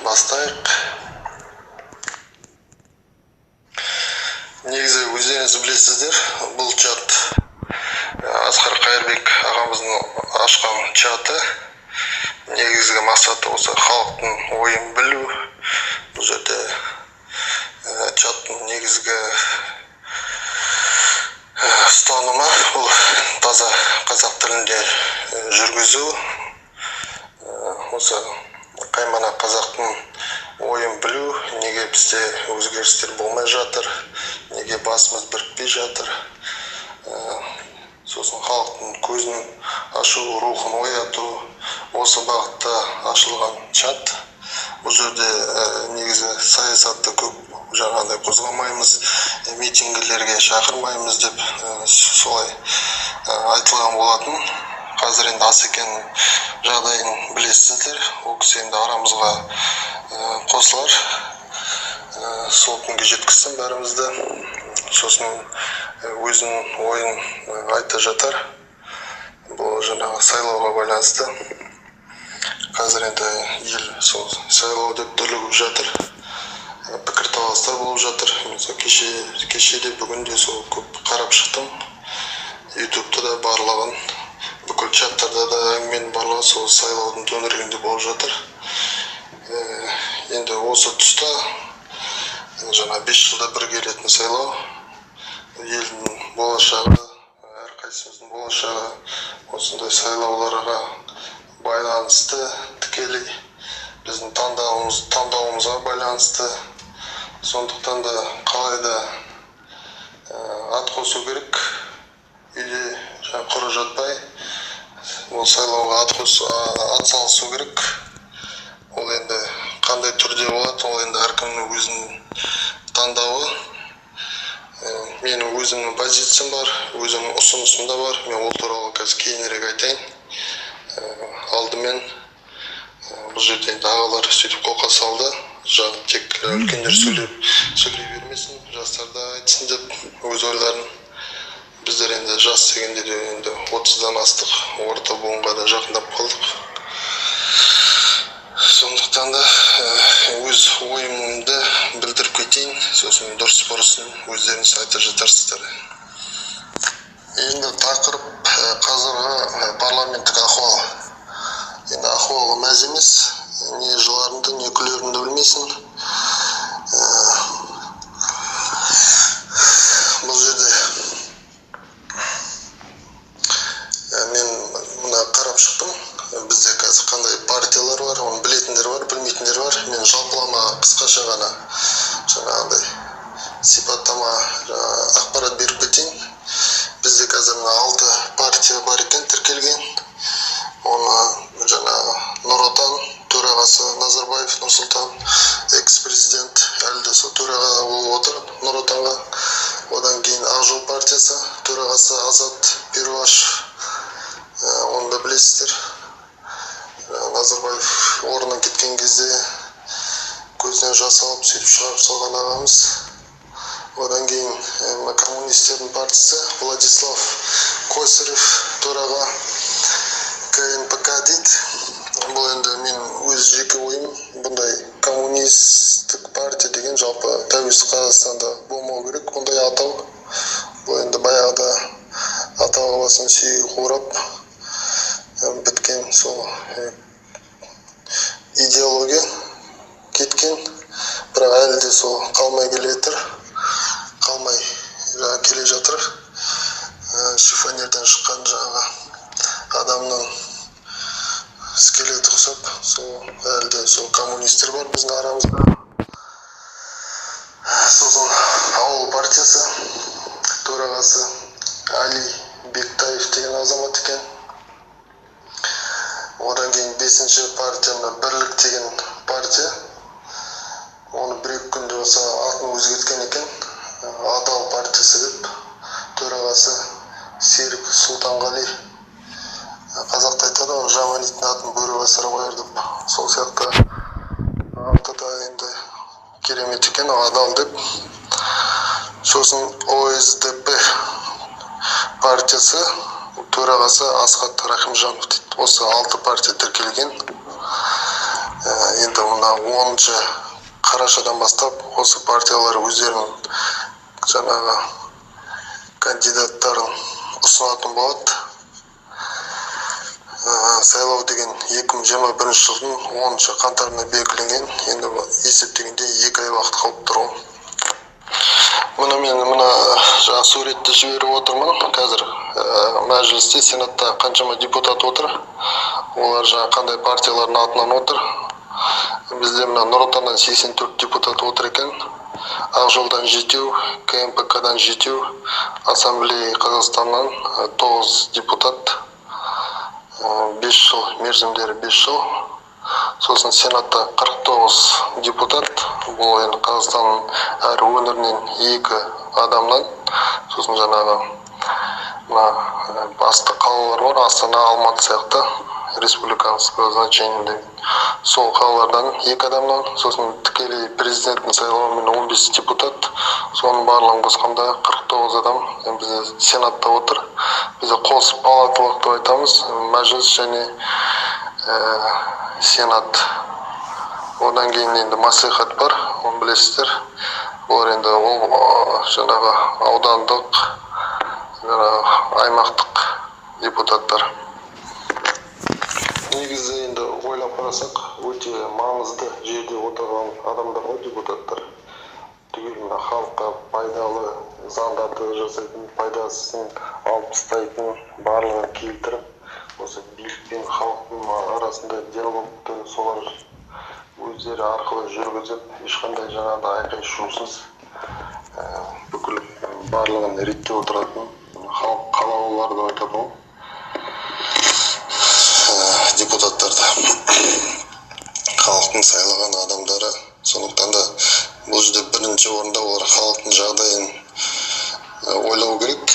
Бастайық. Негізі өздеріңіз білесіздер, бұл чат Асқар Қайырбек ағамыздың ашқан чаты. Негізгі мақсаты осы халықтың ойын білу. Бұл жерде чаттың негізгі ұстанымы бұл таза қазақ тілінде жүргізу. Осы қаймана қазақтың ойын білу, неге бізде өзгерістер болмай жатыр, неге басымыз бірікпей жатыр. Сосын халықтың көзін ашу, рухын ояту, осы бағытта ашылған чат. Бұл жерде негізі саясатты көп жаңағыдай қозғамаймыз, митингілерге шақырмаймыз деп солай айтылған болатын. Қазір енді Асекеңнің жағдайын білесіздер, ол кісі енді арамызға қосылар. Сол күнге жеткізсін бәрімізді. Сосын өзінің ойын айта жатар. Бұл жаңағы сайлауға байланысты. Қазір енді ел сол сайлау деп дүрлігіп жатыр. Пікірталастар болып жатыр. Мен сол кеше де бүгін де сол көп қарап шықтым. Ютубта да барлығын, бүкіл чаттарда да әңгіменің барлығы сол сайлаудың төңірегінде болып жатыр. Енді осы тұста жаңа 5 жылда бір келетін сайлау, елдің болашағы, әрқайсымыздың болашағы осындай сайлауларға байланысты, тікелей біздің таңдауымызға байланысты. Сондықтан да қалай да ат қосу керек, үйде жаңа құры жатпай ол сайлауға ат салысу керек. Ол енді қандай түрде болады, ол енді әркімнің өзінің таңдауы. Менің өзімнің позициям бар, өзімнің ұсынысым да бар. Мен ол туралы қазір кейінірек айтайын. Алдымен бұл жерде енді ағалар сөйтіп қолқа салды. Тек үлкендер сөйлей бермесін, жастар да айтсын деп өз ойларын. Біздер енді жас дегенде де енді 30-дан астық, орта буынға да жақындап қалдық. Сондықтан да өз ойымды білдіріп кетейін, сосын дұрыс бұрысын өздеріңіз айта жатарсыздар. Енді тақырып қазіргі парламенттік ахуал. Енді ахуал мәз емес, не жыларыңды, не күлеріңді білмейсің. Бұл жерде мен мына қарап шықтым. Бізде қазір қандай партиялар бар, оны білетіндер бар, білмейтіндер бар. Мен жалпылама қысқаша ғана жаңағыдай сипаттама, ақпарат беріп кетейін. Бізде қазір мына 6 партия бар екен тіркелген. Оны жаңағы Нұр Отан төрағасы Назарбаев Нұрсұлтан, экс-президент, әлі де сол төраға болып отыр Нұр Отанға. Одан кейін Ақ жол партиясы төрағасы Азат Перуашев, оны да білесіздер. Назарбаев орнынан кеткен кезде көзінен жас алып сөйтіп шығарып салған ағамыз. Одан кейін мына коммунистердің партиясы Владислав Косарев төраға, КНПК дейді. Бұл енді мен өз жеке ойым, бұндай коммунистік партия деген жалпы тәуелсіз Қазақстанда болмау керек бұндай атау. Бұл енді баяғыда ата бабасының сүйегі қурап біткен сол идеология кеткен, бірақ әлі де сол қалмай келе жатыр, қалмай жаңа келе жатыр. Шифонерден шыққан жаңағы адамның скелеті ұқсап, сол әлі де сол коммунистер бар біздің арамызда. Сосын Ауыл партиясы төрағасы Али Бектаев деген азамат екен. Одан кейін 5-ші партия мына Бірлік деген партия. Оны бір екі күнде болса атын өзгерткен екен, Адал партиясы деп. Төрағасы Серік Сұлтанғали. Қазақта айтады ғой, жаман иттің атын бөрі басар қояр деп. Сол сияқты аты да енді керемет екен, Адал деп. Сосын ОСДП партиясы төрағасы Асхат Рахимжанов дейді. Осы 6 партия тіркелген. Енді мына 10 қарашадан бастап осы партиялар өздерінің жаңағы кандидаттарын ұсынатын болады. Сайлау деген 2021 жылдың 10 қаңтарына белгіленген. Енді есептегенде 2 ай уақыт қалып тұр ғой. Мұны мен мына жаңа суретті жіберіп отырмын. Қазір мәжілісте, сенатта қаншама депутат отыр, олар жаңа қандай партиялардың атынан отыр. Бізде мына Нұр Отаннан 84 депутат отыр екен, Ақ жолдан жетеу, КНПК-дан жетеу, Ассамблея Қазақстаннан 9 депутат, 5 жыл мерзімдері, 5 жыл. Сосын сенатта 49 депутат, бұл енді Қазақстанның әр өңірінен екі адамнан. Сосын жаңағы мына басты қалалар бар, Астана, Алматы сияқты, республиканского значения деген, сол қалалардан екі адамнан. Сосын тікелей президенттің сайлауымен 15 депутат. Соның барлығын қосқанда 49 адам енді бізде сенатта отыр. Бізде қос палаталық деп айтамыз, мәжіліс және сенат. Одан кейін енді мәслихат бар, оны білесіздер. Олар енді ол жаңағы аудандық, жаңағы аймақтық депутаттар. Негізі енді ойлап қарасақ, өте маңызды жерде отырған адамдар ғой депутаттар. Түгел мына халыққа пайдалы заңдарды жасайтын, пайдасын алып тастайтын, барлығын келтіріп, осы билік пен халықтың арасында диалогты солар өздері арқылы жүргізіп, ешқандай жаңағыдай айқай шусыз бүкіл барлығын реттеп отыратын халық қалаулылары деп айтады ғой депутаттарды, халықтың сайлаған адамдары. Сондықтан да бұл жерде бірінші орында олар халықтың жағдайын ойлау керек.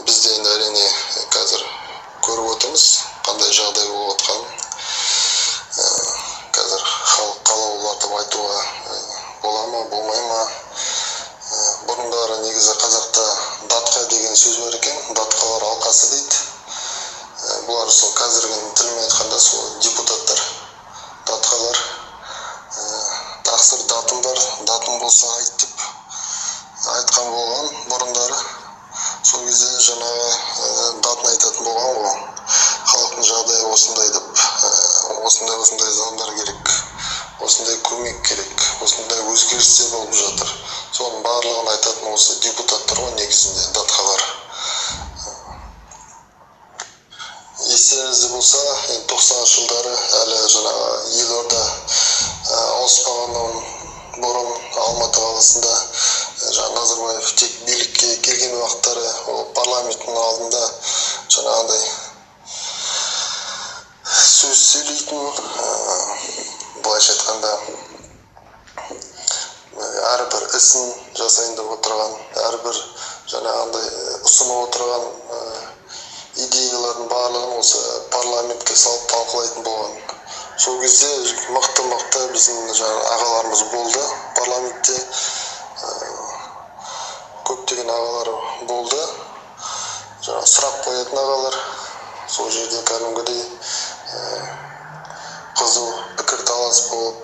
Біз де енді, әрине, қазір көріп отырмыз қандай жағдай болып жатқанын. Қазір халық қалаулылар деп айтуға бола ма, болмай ма? Бұрындары негізі қазақта датқа деген сөз бар екен, датқалар алқасы дейді. Бұлар сол қазіргі тілмен айтқанда сол депутаттар, датқалар. Тақсыр, датым бар, датым болса айт деп айтқан болған бұрындары. Сол кезде жаңағы датын айтатын болған ғой, халықтың жағдайы осындай деп, осындай осындай заңдар керек, осындай көмек керек, осындай өзгерістер болып жатыр. Соның барлығын айтатын осы депутаттар ғой негізінде, датқалар. Естеріңізде болса, енді 90-жылдары, әлі жаңағы елорда ауыспағаннан бұрын, Алматы қаласында жаңағы Назарбаев тек билікке келген уақыттары, ол парламенттің алдында жаңағындай сөз сөйлейтін, былайша айтқанда, әрбір ісін жасайын деп отырған, әрбір жаңағындай ұсынып отырған идеялардың барлығын осы парламентке салып талқылайтын болған. Сол кезде мықты мықты біздің жаңағы ағаларымыз болды парламентте, көптеген ағалар болды, жаңағы сұрақ қоятын ағалар. Сол жерде кәдімгідей қызу пікірталас болып,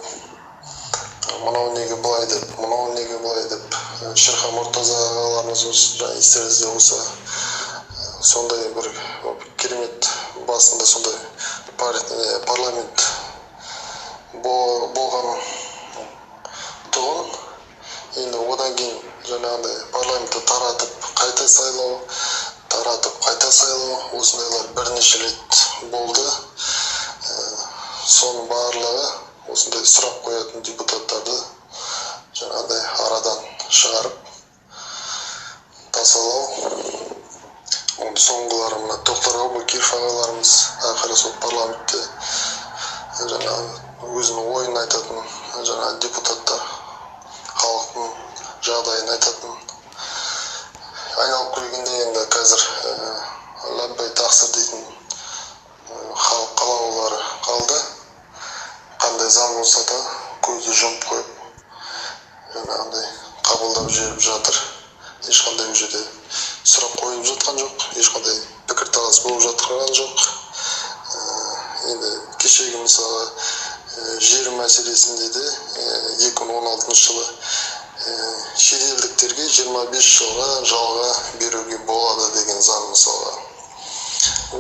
мынау неге былай деп, мынау неге былай деп. Шерхан Мұртаза ағаларымыз осы жаңа естеріңізде болса, сондай бір керемет басында сондай парламент болған тұғын. Енді одан кейін жаңағындай парламентті таратып қайта сайлау, таратып қайта сайлау, осындайлар бірнеше рет болды. Соның барлығы осындай сұрақ қоятын депутаттарды жаңағыдай арадан шығарып тасалау. Оның соңғылары мына Тоқтар Әубәкіров ағаларымыз ақыры сол парламентте жаңағы өзінің ойын айтатын жаңағы депутаттар, халықтың жағдайын айтатын айналып келгенде, енді қазір ләббай тақсыр дейтін халық қалаулылары қалды. Қандай заң болса да, көзді жұмып қойып, жаңағындай қабылдап жіберіп жатыр. Ешқандай ол жерде сұрақ қойылып жатқан жоқ, ешқандай пікірталас болып жатқан жоқ. Енді кешегі, мысалы, жер мәселесінде де 2016 жылы шетелдіктерге 25 жылға жалға беруге болады деген заң, мысалға,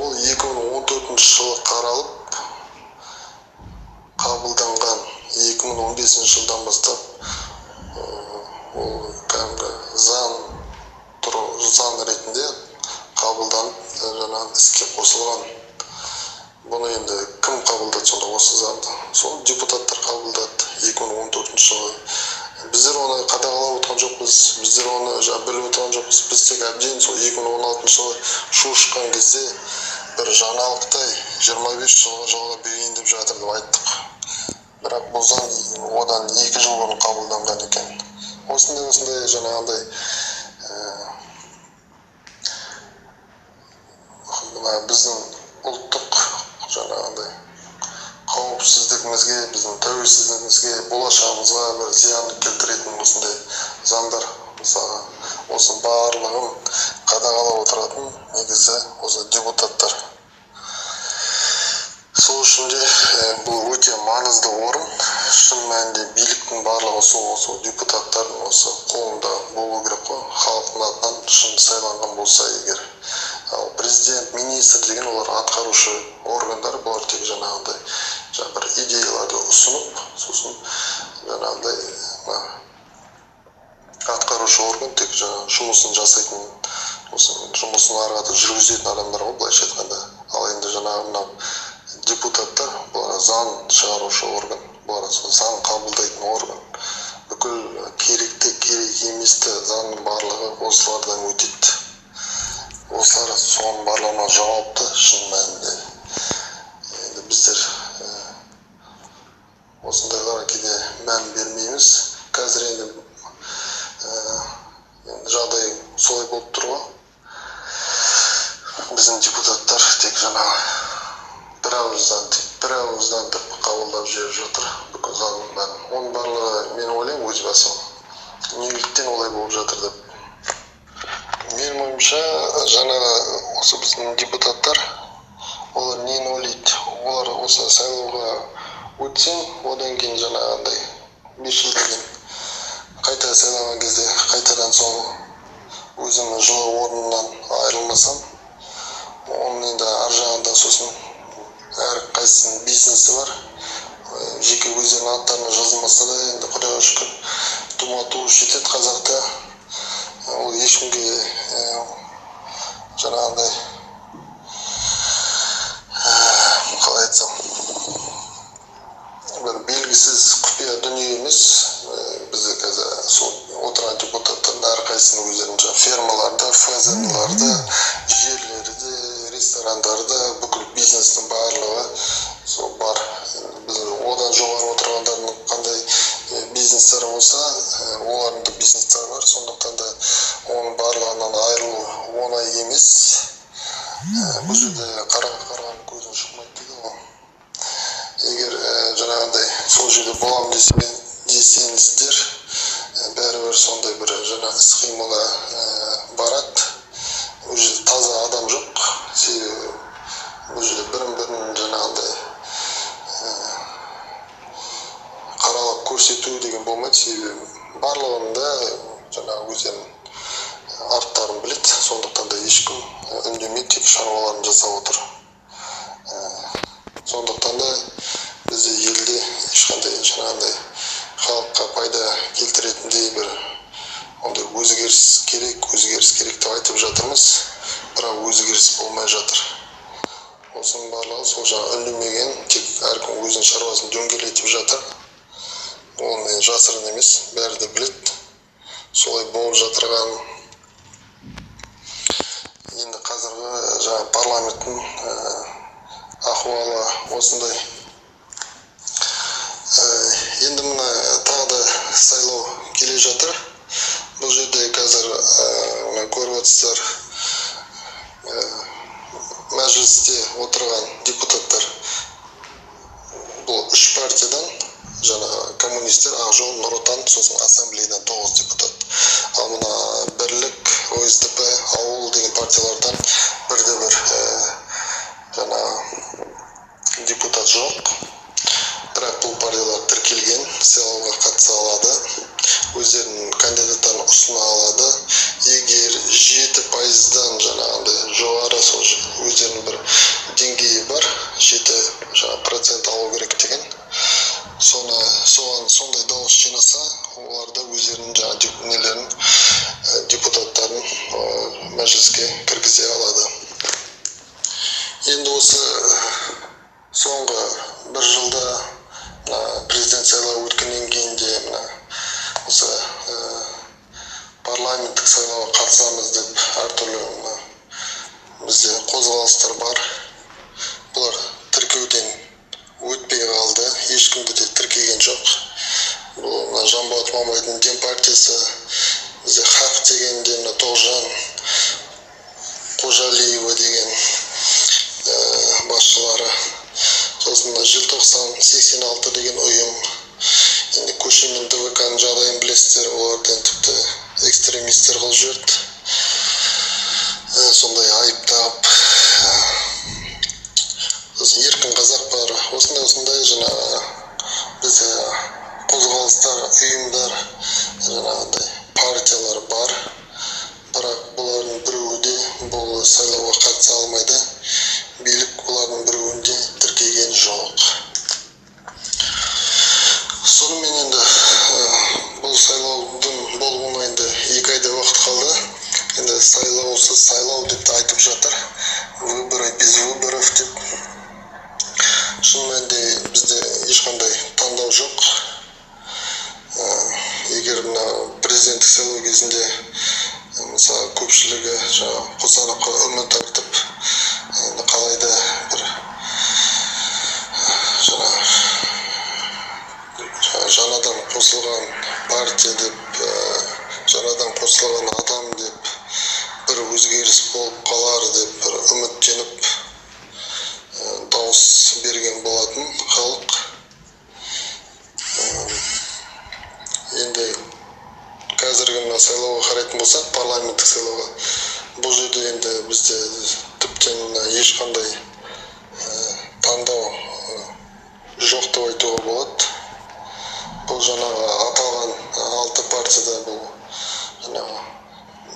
ол 2014 жылы қаралып, қабылданған. 2015 жылдан бастап ол кәдімгі заң ретінде қабылданып, жаңағы іске қосылған. Бұны енді кім қабылдады сонда осы заңды? Сол депутаттар қабылдады 2014 жылы. Біздер оны қадағалап отырған жоқпыз, біздер оны жаңа біліп отырған жоқпыз. Біз тек әбден сол 2016 жылы шу шыққан кезде бір жаңалықтай 25 жылға жалға берейін деп жатыр деп айттық. Бірақ бұл заң одан 2 жыл бұрын қабылданған екен. Осындай жаңағындай мына біздің ұлттық жаңағындай қауіпсіздігімізге, біздің тәуелсіздігімізге, болашағымызға бір зиян келтіретін осындай заңдар, мысалға, осының барлығын қадағалап отыратын негізі осы депутаттар. Сол үшін де бұл өте маңызды орын. Шын мәнінде биліктің барлығы сол депутаттардың осы қолында болу керек қой, халықтың атынан шын сайланған болса егер. Ал президент, министр деген олар атқарушы органдар. Бұлар тек жаңағындай жаңа бір идеяларды ұсынып, сосын жаңағындай мына атқарушы орган тек жаңағы жұмысын жасайтын, осы жұмысын ары қарата жүргізетін адамдар ғой, былайша айтқанда. Ал енді жаңағы мынау депутаттар, бұлар заң шығарушы орган, бұлар сол заң қабылдайтын орган. Бүкіл керекті, керек еместі заңның барлығы осылардан өтеді. Осылар соның барлығына жауапты шын мәнінде. Енді біздер осындайларға кейде мән бермейміз. Қазір енді енді жағдай солай болып тұр ғой. Біздің депутаттар тек жаңағы бір ауыздан, тек бір ауыздан деп қабылдап жіберіп жатыр бүкіл заңның бәрін. Оның барлығы, мен ойлаймын өз басым, неліктен олай болып жатыр деп. Менің ойымша, жаңағы осы біздің депутаттар, олар нені ойлайды? Олар осы сайлауға өтсең, одан кейін жаңағындай 5 жылдан кейін қайта сайланған кезде қайтадан сол өзімнің жылы орнымнан айырылмасам, оның енді ар жағында сосын әрқайсысының бизнесі бар. Жеке өздерінің аттарына жазылмаса да, енді құдайға шүкір, тума туыс жетеді қазақта. Ол ешкімге жаңағындай қалай айтсам, бір белгісіз құпия дүние емес. Бізде қазір сол отырған депутаттардың әрқайсысының өздерінің жаңағы фермаларда, фазенларда, жерлері де, ресторандары да, бүкіл бизнестің барлығы сол бар. Біз одан жоғары отырғандардың қандай бизнестері болса, олардың да бизнестері бар. Сондықтан да оның барлығынан айырылу оңай емес. Бұл жерде қарға қараған көзің шықмайды дейді ғой. Егер жаңағындай сол жерде боламын десеңіздер, бәрібір сондай бір жаңа іс қимылға барады. Ол жерде таза адам жоқ, себебі бұл жерде бірін бірін жаңағындай қаралап көрсету деген болмайды, себебі барлығында жаңағы өздерінің арттарын біледі. Сондықтан да ешкім үндемей, тек шаруаларын жасап отыр. Сондықтан да бізде елде ешқандай жаңағындай халыққа пайда келтіретіндей бір ондай өзгеріс керек, өзгеріс керек деп айтып жатырмыз, бірақ өзгеріс болмай жатыр. Осының барлығы сол жаңағы үндемеген, тек әркім өзінің шаруасын дөңгелетіп жатыр. Ол мен жасырын емес, бәрі де біледі солай болып жатырғанын. Енді қазіргі жаңағы парламенттің ахуалы осындай. Енді мына тағы да сайлау келе жатыр. Бұл жерде қазір мына көріп отырсыздар, мәжілісте отырған депутаттар бұл үш партиядан: жаңағы коммунистер, Ақ жол, Нұр Отан, сосын Ассамблеядан тоғыз депутат. Ал мына Бірлік, ОСДП, Ауыл деген партиялардан бірде бір жаңағы депутат. Соған сондай дауыс жинаса, олар да өздерінің жаңағы нелерін, депутаттарын мәжіліске кіргізе алады. Енді осы соңғы бір жылда, мына президент сайлауы өткеннен кейін де, мына осы парламенттік сайлауға қатысамыз деп әртүрлі мына бізде қозғалыстар бар. Бұлар тіркеуден өтпей қалды, ешкімді де тіркеген жоқ. Бұл мына Жанболат Мамайдың Демпартиясы, бізде Хақ деген де мына Тоғжан Қожалиева деген басшылары, сосын мына Желтоқсан 86 деген ұйым. Енді Көше мен ДВК ның жағдайын білесіздер, оларды енді тіпті экстремистер қылып жіберді. Сондай айып тағып. Сосын Еркін Қазақ бар. Осындай осындай жаңағы бізде қозғалыстар, ұйымдар, жаңағыдай партиялар бар, бірақ бұлардың біреуі де бұл сайлауға қатыса алмайды. Билік бұлардың біреуін де тіркеген жоқ. Сонымен енді бұл сайлаудың болуына енді 2 айдай уақыт қалды. Енді сайлаусыз сайлау деп те айтып жатыр, выборы без выборов деп. Шын мәнінде бізде ешқандай таңдау жоқ. Егер мына президенттік сайлау кезінде, мысалы, көпшілігі жаңағы Қосановқа үміт артып, енді қалай да бір жаңағы жаңадан қосылған партия деп, жаңадан қосылған адам деп, бір өзгеріс болып қалар деп бір үміттеніп, дауыс берген болатын халық. Енді қазіргі мына сайлауға қарайтын болсақ, парламенттік сайлауға, бұл жерде енді бізде тіптен мына ешқандай таңдау жоқ деп айтуға болады. Бұл жаңағы аталған алты партияда, бұл жаңағы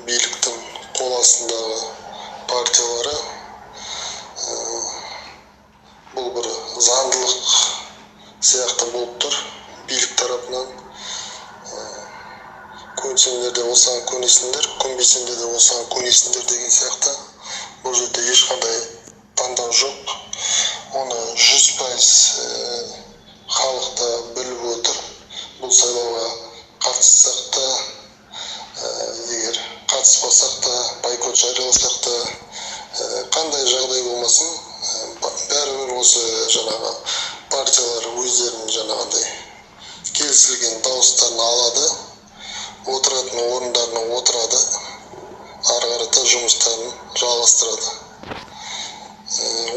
биліктің қол астындағы партиялары. Бұл бір заңдылық сияқты болып тұр билік тарапынан: көнсеңдер де осыған көнесіңдер, көнбесеңдер де осыған көнесіңдер деген сияқты. Бұл жерде ешқандай таңдау жоқ, оны 100% халық та біліп отыр. Бұл сайлауға қатыссақ та, егер қатыспасақ та, бойкот жарияласақ та, қандай жағдай болмасын, бәрібір осы жаңағы партиялар өздерінің жаңағындай келісілген дауыстарын алады, отыратын орындарына отырады, ары қарата жұмыстарын жалғастырады.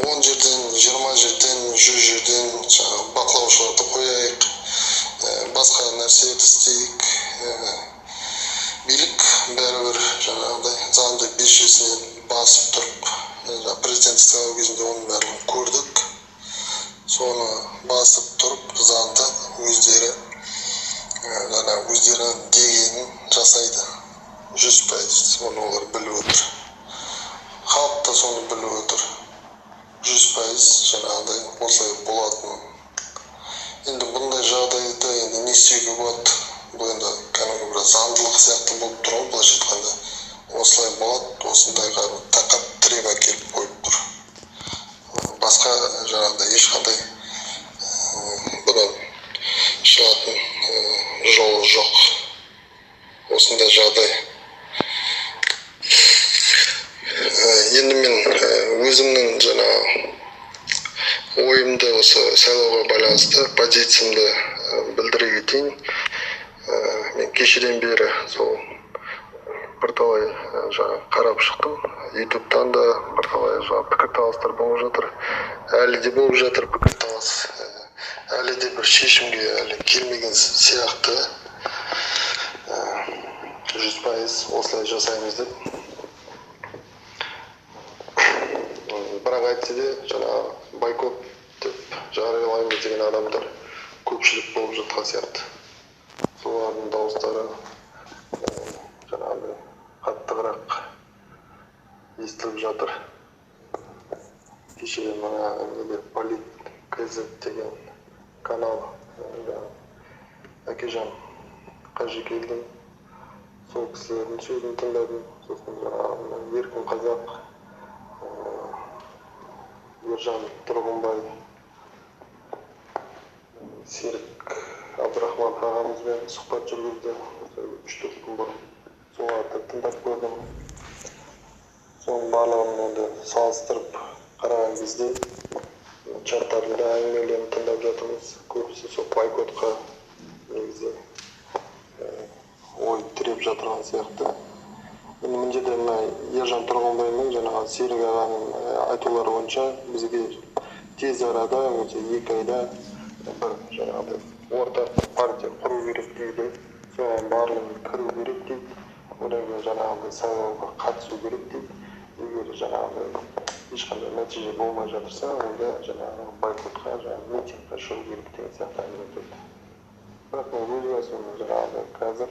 10 жерден, 20 жерден, 100 жерден жаңағы бақылаушыларды қояйық, басқа нәрселерді істейік, билік бәрібір жаңағыдай заңды белшесінен басып тұрып, жаңа президенттік сайлау кезінде оның барлығын көрдік, соны басып тұрып заңды өздері жаңа өздері дегенін жасайды 100%. Оны олар біліп отыр, халық та соны біліп отыр 100%, жаңағыдай осылай болатынын. Енді бұндай жағдайда енді не істеуге болады? Бұл енді кәдімгі бір заңдылық сияқты болып тұр ғой, былайша айтқанда. Осылай болады, осындайға тақап, тіреп әкеліп қойып тұр. Басқа жаңағыдай ешқандай бұдан шығатын жолы жоқ осындай жағдай. Енді мен өзімнің жаңағы ойымды, осы сайлауға байланысты позициямды білдіре кетейін. Мен кешеден бері сол бірталай жаңағы қарап шықтым ютубтан да, бірталай жаңағы пікірталастар болып жатыр, әлі де болып жатыр пікірталас. Әлі де бір шешімге әлі келмеген сияқты 100% осылай жасаймыз деп. Бірақ әйтсе де жаңағы бойкот деп жариялаймыз деген адамдар көпшілік болып жатқан сияқты. Солардың дауыстары жаңағыдай қаттырақ естіліп жатыр. Кеше мына неде, Полит kz деген канал жаңағы Әкежан Қажыкелдин, сол кісілердің сөзін тыңдадым. Сосын жаңағы Еркін Қазақ, Ержан Тұрғынбай, Серік Абдрахман ағамызбен сұхбат жүргізді 3-4 күн бұрын. Соларды тыңдап көрдім. Соның барлығын енді салыстырып қараған кезде чаттарында әңгімелерін тыңдап жатырмыз. Көбісі сол бойкотқа негізі ой тіреп жатырған сияқты. Енді мына жерде мына Ержан Тұрғынбай мен жаңағы Серік ағаның айтулары бойынша бізге тез арада осы 2 айда бір жаңағыдай ортақ партия құру керек дейді. Соған барлығы кіру керек дейді. Одан кейін жаңағыдай сайлауға қатысу керек дейді. Егер жаңағыдай ешқандай нәтиже болмай жатырса, онда жаңағы бойкотқа, жаңағы митингке шығу керек деген сияқты әңгіме айтады. Бірақ мен өз басым жаңағыдай қазір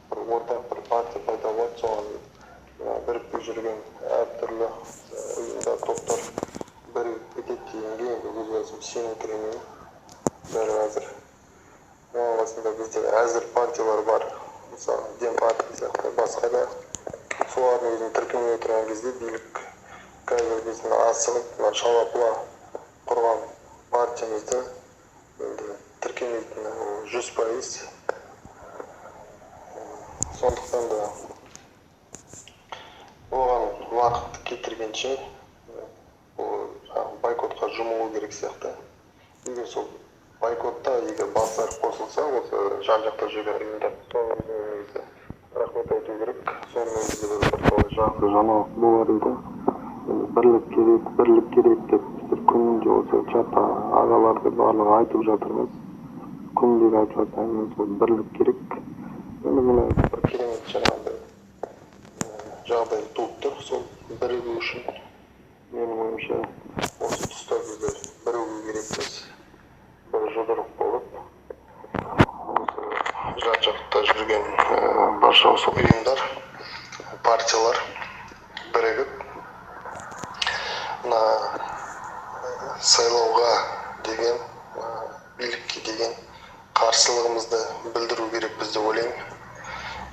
бір ортақ бір партия пайда болады, соған бірікпей жүрген әртүрлі ұйымдар, топтар бірігіп кетеді дегенге енді өз басым сеніңкіремеймін. Дәл қазір оның қасында бізде әзір партиялар бар, мысалы Демпартия сияқты басқа да, солардың өзін тіркемей отырған кезде билік қазір біздің асығып мына шала-пұла құрған партиямызды енді тіркемейтіні ол 100%. Сондықтан да оған уақыт кетіргенше ол бойкотқа жұмылу керек сияқты. Егер сол бойкотта егер бастар қосылса, осы жан-жақта жүрген ұйымдар, соның өзіне рахмет айту керек. Соның өзі де бірталай жақсы жаңалық болар еді. Енді бірлік керек, бірлік керек деп біздер күнде осы чатта ағаларды барлығы айтып жатырмыз. Күндегі айтып жатқан әңгімеміз ол бірлік керек. Енді міне бір керемет жаңағыдай жағдай туып тұр сол бірігу үшін. Менің ойымша осы тұста біздер бірігу керекпіз. Бір жұдырық болып осы жан-жақта жүрген барша осы ұйымдар, партиялар бірігіп мына сайлауға деген, билікке деген қарсылығымызды білдіру керекпіз деп ойлаймын.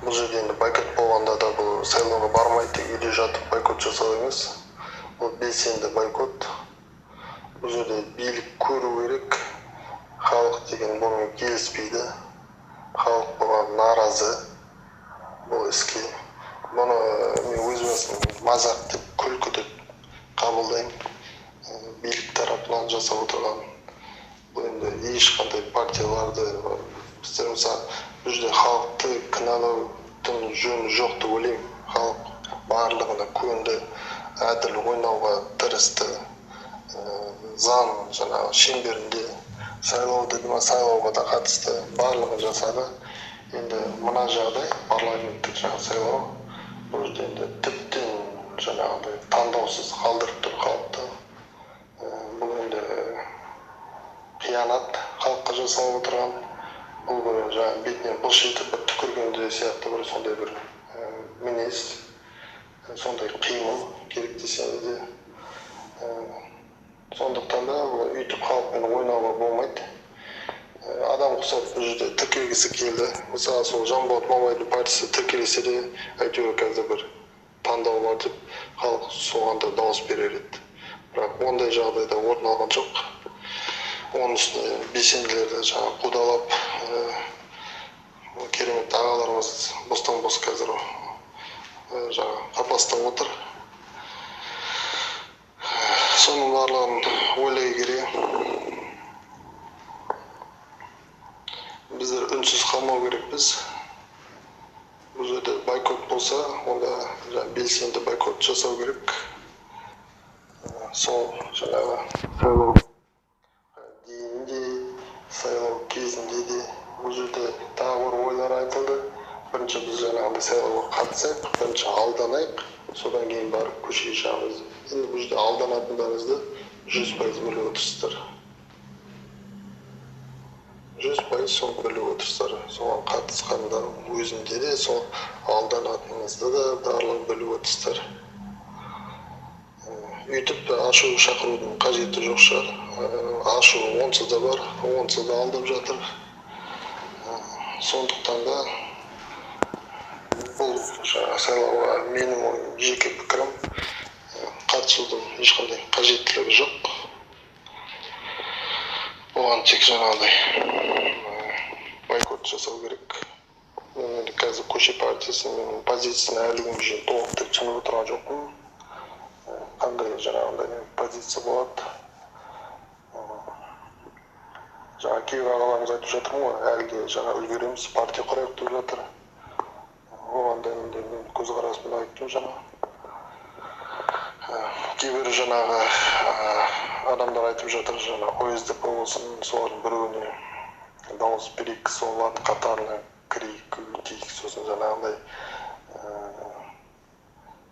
Бұл жерде енді бойкот болғанда да бұл сайлауға бармай тек үйде жатып бойкот жасау емес, бұл белсенді бойкот. Бұл жерде билік көру керек, халық деген бұнымен келіспейді, халық бұған наразы бұл іске. Бұны мен өз басым мазақ деп, күлкі деп қабылдаймын. Билік тарапынан жасап отырған бұл енді ешқандай партияларды біздер мысалы бұл жерде халықты кінәлаудың жөні жоқ деп ойлаймын. Халық барлығына көнді, әділ ойнауға тырысты, заң жаңағы шеңберінде сайлау деді ма, сайлауға да қатысты, барлығын жасады. Енді мына жағдай парламенттік жаңа сайлау бұл жерде енді тіптен жаңағыдай таңдаусыз қалдырып тұр халықты. Бұл енді қиянат халыққа жасалып отырған. Бұл бір жаңағы бетіне былш етіп бір түкіргенде сияқты бір сондай бір мінез, сондай қимыл керек десеңіз де. Сондықтан да өйтіп халықпен ойнауға болмайды. Адам ұқсап бұл жерде тіркелгісі келді. Мысалы сол Жанболат Мамайдың партиясы тіркелсе де әйтеуір қазір бір таңдау бар деп халық соған да дауыс берер еді. Бірақ ондай жағдайда орын алған жоқ. Оның үстіне белсенділерді жаңа қудалап, керемет ағаларымыз бостан бос қазір жаңа қапаста отыр. Соның барлығын ойлай келе біздер үнсіз қалмау керекпіз. Бұл жерде бойкот болса, онда жаңа белсенді бойкот жасау керек. Сол жаңағы сайлау дейін де, сайлау кезінде де бұл жерде тағы бір ойлар айтылды. Бірінші біз жаңағыдай сайлауға қатысайық, бірінші алданайық, содан кейін барып көшеге шығамыз. Енді бұл жерде алданатындарыңызды 100% біліп отырсыздар. 100% соны біліп отырсыздар. Соған қатысқандардың өзінде де сол алданатыныңызды да барлығын біліп отырсыздар. Өйтіп ашу шақырудың қажеті жоқ шығар. Ашу онсыз да бар, онсыз да алдап жатыр. Сондықтан да бұл жаңа сайлауға, менің ойым, жеке пікірім, қатысудың ешқандай қажеттілігі жоқ. Оған тек жаңағыдай бойкот жасау керек. Мен енді қазір Көше партиясының позициясын әлі күнге шейін толықтай түсініп отырған жоқпын. Қандай жаңағындай позиция болады? Жаңа кейбір ағаларымыз айтып жатыр ғой, әлі де жаңа үлгереміз, партия құрайық деп жатыр. Оған да енді мен көзқарасымды айттым жаңа. Кейбір жаңағы адамдар айтып жатыр, жаңа ОСДП болсын, солардың біреуіне дауыс берейік, солардың қатарына кірейік, өтейік, сосын жаңағындай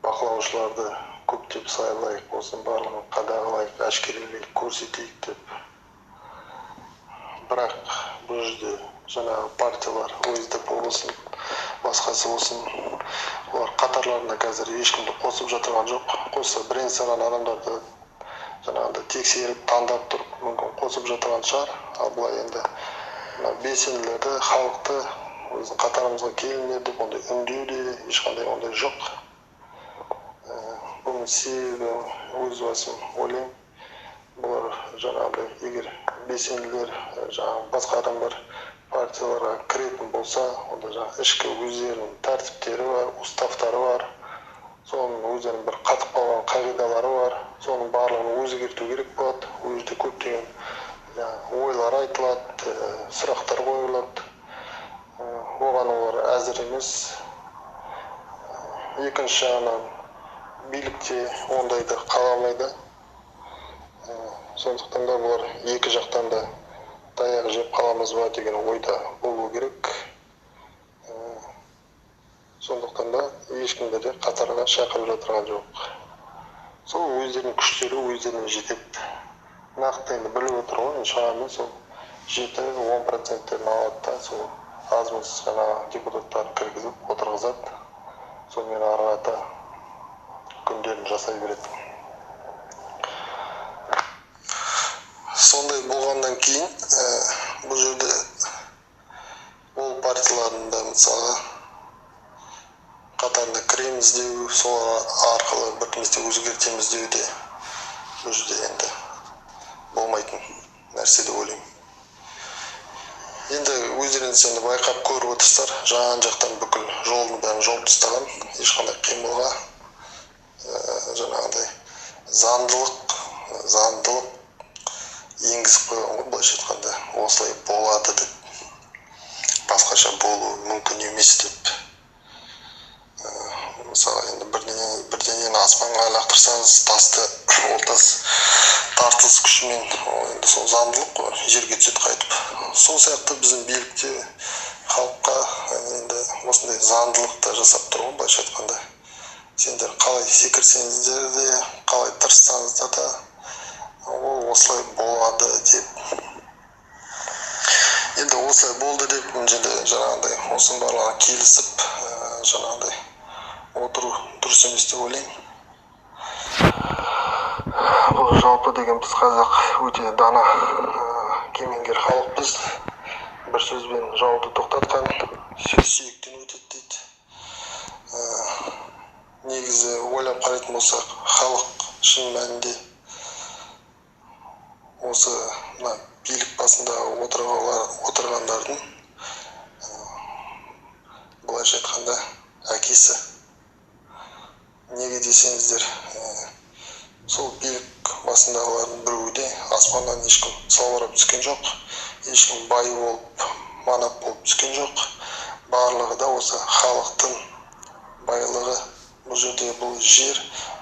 бақылаушыларды көптеп сайлайық, осының барлығын қадағалайық, әшкерелейік, көрсетейік деп. Бірақ бұл жерде жаңағы партиялар, ОСДП болсын, басқасы болсын, олар қатарларына қазір ешкімді қосып жатырған жоқ. Қосса, бірен саран адамдарды жаңағындай тексеріп, таңдап тұрып, мүмкін, қосып жатырған шығар. Ал былай енді мына белсенділерді, халықты өзінің қатарымызға келіңдер деп ондай үндеу де ешқандай ондай жоқ. Бұның себебі, өз басым ойлаймын, бұлар жаңағыдай егер белсенділер, жаңағы басқа адамдар партияларға кіретін болса, онда жаңағы ішкі өздерінің тәртіптері бар, уставтары бар, соның өздерінің бір қатып қалған қағидалары бар, соның барлығын өзгерту керек болады. Ол жерде көптеген жаңағы ойлар айтылады, сұрақтар қойылады. Оған олар әзір емес. Екінші жағынан, билік те ондайды қаламайды. Сондықтан да бұлар екі жақтан да таяқ жеп қаламыз ба деген ойда болу керек. Сондықтан да ешкімді де қатарға шақырып жатырған жоқ. Сол өздерінің күштері өздеріне жетеді, нақты енді біліп отыр ғой енді, шамамен сол 7-10 проценттерін алады да, сол аз маз жаңағы депутаттарын кіргізіп отырғызады, сонымен ары қарата күндерін жасай береді. Сондай болғаннан кейін бұл жерде ол партиялардың да, мысалға, қатарына кіреміз деу, сол арқылы бір нәрсе өзгертеміз деу де бұл жерде енді болмайтын нәрсе деп ойлаймын. Енді өздеріңіз енді байқап көріп отырсыздар, жан жақтан бүкіл жолдың бәрін жауып тастаған. Ешқандай қимылға жаңағындай заңдылық енгізіп қойған ғой, былайша айтқанда, осылай болады деп, басқаша болуы мүмкін емес деп. Мысалы, енді бірдеңені аспанға лақтырсаңыз тасты, ол тас тартылыс күшімен, ол енді сол заңдылық қой, жерге түседі қайтып. Сол сияқты біздің билік те халыққа енді осындай заңдылықты жасап тұр ғой, былайша айтқанда, сендер қалай секірсеңіздер де, қалай тырыссаңыздар да, ол осылай болады деп. Енді осылай болды деп, мына жерде жаңағындай осының барлығына келісіп, жаңағындай отыру дұрыс емес деп ойлаймын. Бұл жалпы деген біз, қазақ, өте дана, кемеңгер халықпыз. Бір сөзбен жауды тоқтатқан, сөз сүйектен өтеді дейді. Негізі ойлап қарайтын болсақ, халық шын мәнінде осы мына билік басында отырғандардың, былайша айтқанда, әкесі. Неге десеңіздер, сол билік басындағылардың біреуі де аспаннан ешкім салбырап түскен жоқ, ешкім бай болып, манап болып түскен жоқ. Барлығы да осы халықтың байлығы. Бұл жерде бұл жер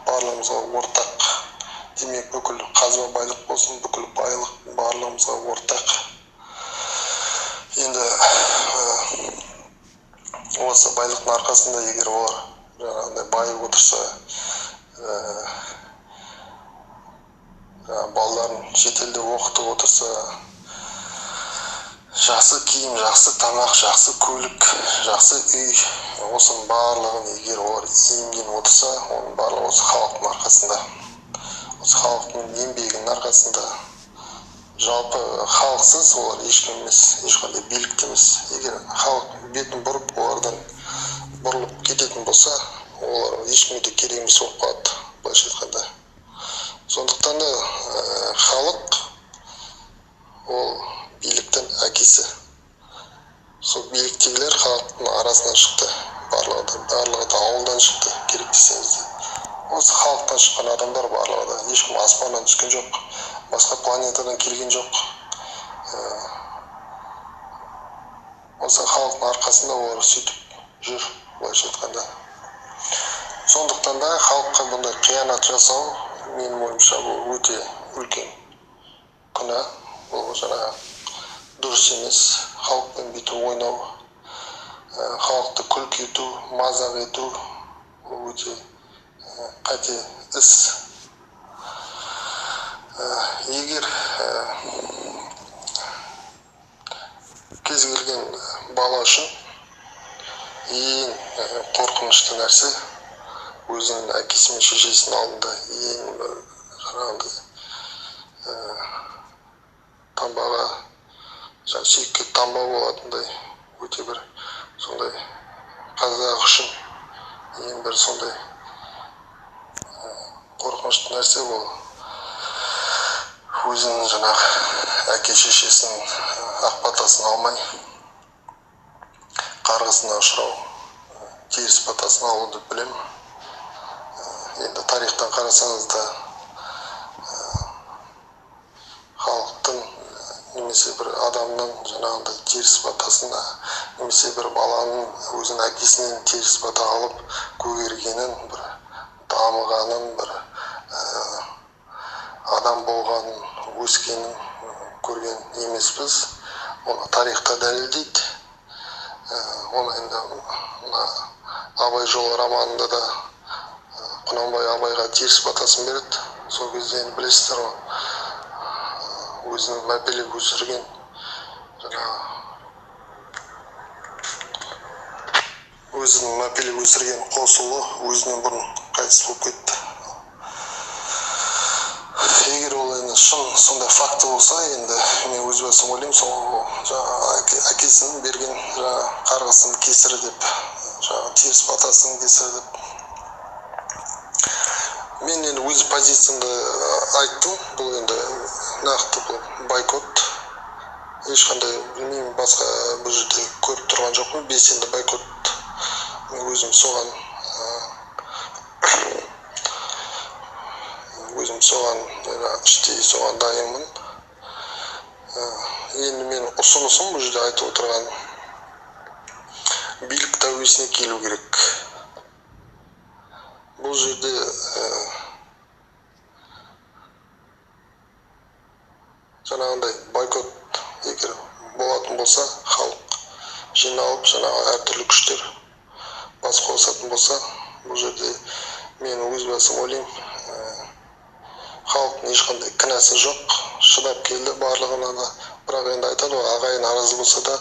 барлығымызға ортақ. Демек, бүкіл қазба байлық болсын, бүкіл байлық барлығымызға ортақ. Енді осы байлықтың арқасында егер олар жаңағындай байып отырса, жаңағы балаларын шетелде оқытып отырса, жақсы киім, жақсы тамақ, жақсы көлік, жақсы үй, осының барлығын егер олар иемденіп отырса, оның барлығы осы халықтың арқасында, осы халықтың еңбегінің арқасында. Жалпы халықсыз олар ешкім емес, ешқандай билік те емес. Егер халық бетін бұрып, олардан бұрылып кететін болса, олар ешкімге де керек емес болып қалады, былайша айтқанда. Сондықтан да халық ол биліктің әкесі. Сол биліктегілер халықтың арасынан шықты, барлығы да ауылдан шықты, керек десеңіз де. Осы халықтан шыққан адамдар барлығы да, ешкім аспаннан түскен жоқ, басқа планетадан келген жоқ. Осы халықтың арқасында олар сөйтіп жүр, былайша айтқанда. Сондықтан да халыққа бұндай қиянат жасау, менің ойымша, бұл өте үлкен күнә. Бұл жаңағы дұрыс емес, халықпен бүйтіп ойнау, халықты күлкі ету, мазақ ету, бұл өте қате іс. Егер кез келген бала үшін ең қорқынышты нәрсе өзінің әкесі мен шешесінің алдында ең жаңағындай тамбаға, жаңа сүйекке тамба болатындай өте бір сондай қазақ үшін ең бір сондай қорқынышты нәрсе ол өзінің жаңағы әке шешесінің ақ батасын алмай қарғысына ұшырау, теріс батасын алу деп білемін. Енді тарихтан қарасаңыз да, халықтың немесе бір адамның жаңағындай теріс батасын, немесе бір баланың өзінің әкесінен теріс бата алып көгергенін, бір дамығанын, бір адам болғанын, өскенін көрген емеспіз. Оны тарихта дәлелдейді. Оны енді мына Абай жолы романында да Құнанбай Абайға теріс батасын береді. Сол кезде енді білесіздер ғой, өзінің мәпелеп өсірген жаңағы өзінің мәпелеп өсірген қос ұлы өзінен бұрын қайтыс болып кетті. Егер ол енді шын сондай факті болса, енді мен өз басым ойлаймын, сол жаңағы әкесінің берген жаңағы қарғысының кесірі деп, жаңағы теріс батасының кесірі деп. Мен енді өз позициямды айттым. Бұл енді нақты бұл бойкот. Ешқандай білмеймін, басқа бұл жерде көріп тұрған жоқпын белсенді бойкот. Мен өзім соған іштей соған дайынмын. Енді мен ұсынысым бұл жерде айтып отырған, билік тәубесіне келу керек. Бұл жерде жаңағындай бойкот егер болатын болса, халық жиналып жаңағы әртүрлі күштер бас қосатын болса, бұл жерде мен өз басым ойлаймын, халықтың ешқандай кінәсі жоқ, шыдап келді барлығына да. Бірақ енді айтады ғой, ағайын аразы болса да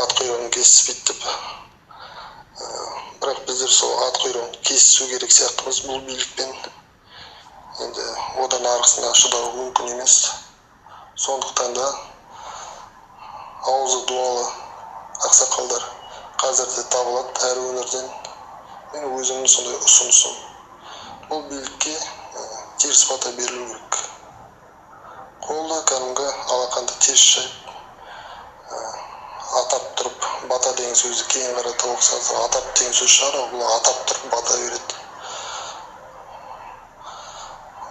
ат құйрығын кесіспейді деп. Бірақ біздер сол ат құйрығын кесісу керек сияқтымыз бұл билікпен. Енді одан арғысына шыдау мүмкін емес. Сондықтан да аузы дуалы ақсақалдар қазір де табылады әр өңірден. Мен өзімнің сондай ұсынысым, бұл билікке теріс бата берілу керек. Қолды кәдімгі алақанды теріс жайып, атап тұрып бата деген сөзді кейін қарата оқысаңыздар, атап деген сөз шығар, бұл атап тұрып бата береді.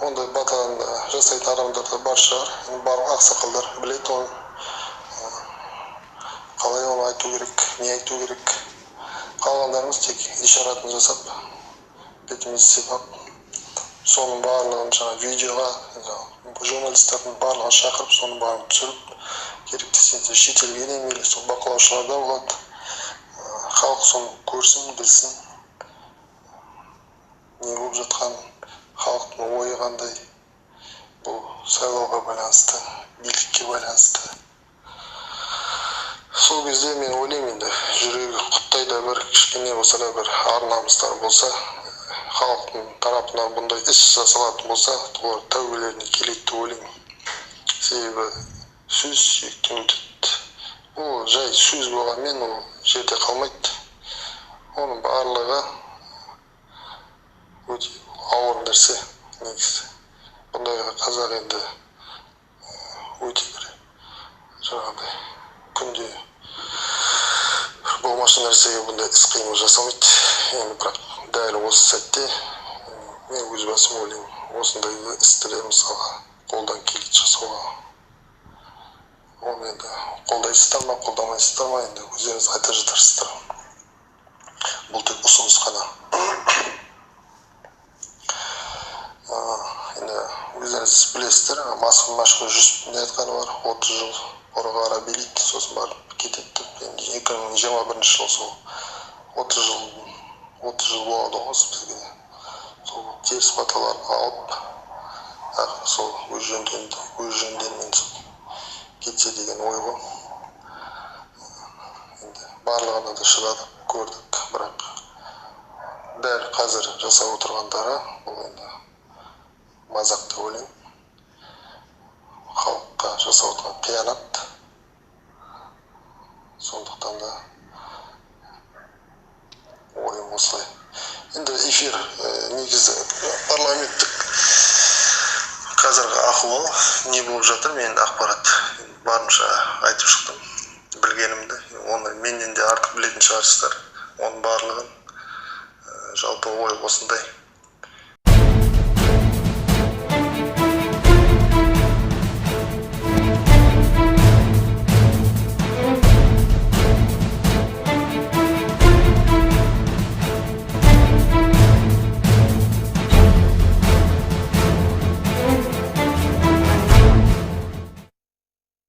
Ондай батаны жасайтын адамдар да бар шығар. Енді бар ақсақалдар біледі оны, қалай оны айту керек, не айту керек. Қалғандарымыз тек ишаратын жасап, бетімізді сипап, соның барлығын жаңа видеоға, жаңа журналистердің барлығын шақырып, соның барлығын түсіріп, керек десеңіз шетелге де мейлі, сол бақылаушылар да болады. Халық соны көрсін, білсін, не болып жатқанын, халықтың ойы қандай, бұл сайлауға байланысты, билікке байланысты. Сол кезде мен ойлаймын, енді жүрегі құттай да бір кішкене болса да бір ар намыстар болса, халықтың тарапынан бұндай іс жасалатын болса, олар тәубелеріне келеді деп ойлаймын. Себебі Сөз сүйектен өтеді. Ол жай сөз болғанмен, ол жерде қалмайды. Оның барлығы өте ауыр нәрсе негізі. Бұндайға қазақ енді өте бір жаңағыдай күнде болмашы нәрсеге бұндай іс қимыл жасамайды енді. Бірақ дәл осы сәтте мен өз басым ойлаймын, осындай істі де, мысалға, қолдан келеді жасауға. Оны енді қолдайсыздар ма, қолдамайсыздар ма, енді өздеріңіз айта жатарсыздар. Бұл тек ұсыныс қана. Енді өздеріңіз білесіздер, мәшһүр Жүсіптің де айтқаны бар: 30 жыл ұры билейді, сосын барып кетеді деп. Енді 2021 жыл сол 30 жыл, 30 жыл болады ғой осы бізге. Сол теріс баталарын алып, ақыры сол өз жөндерімен кетсе деген ой ғой. Енді барлығына да шыдадық, көрдік, бірақ дәл қазір жасап отырғандары бұл енді мазақ деп ойлаймын, халыққа жасап отырған қиянат. Сондықтан да ойым осылай. Енді эфир негізі парламенттік қазіргі ахуал не болып жатыр, мен ақпарат барынша айтып шықтым білгенімді. Оны менен де артық білетін шығарсыздар оның барлығын. Жалпы ой осындай.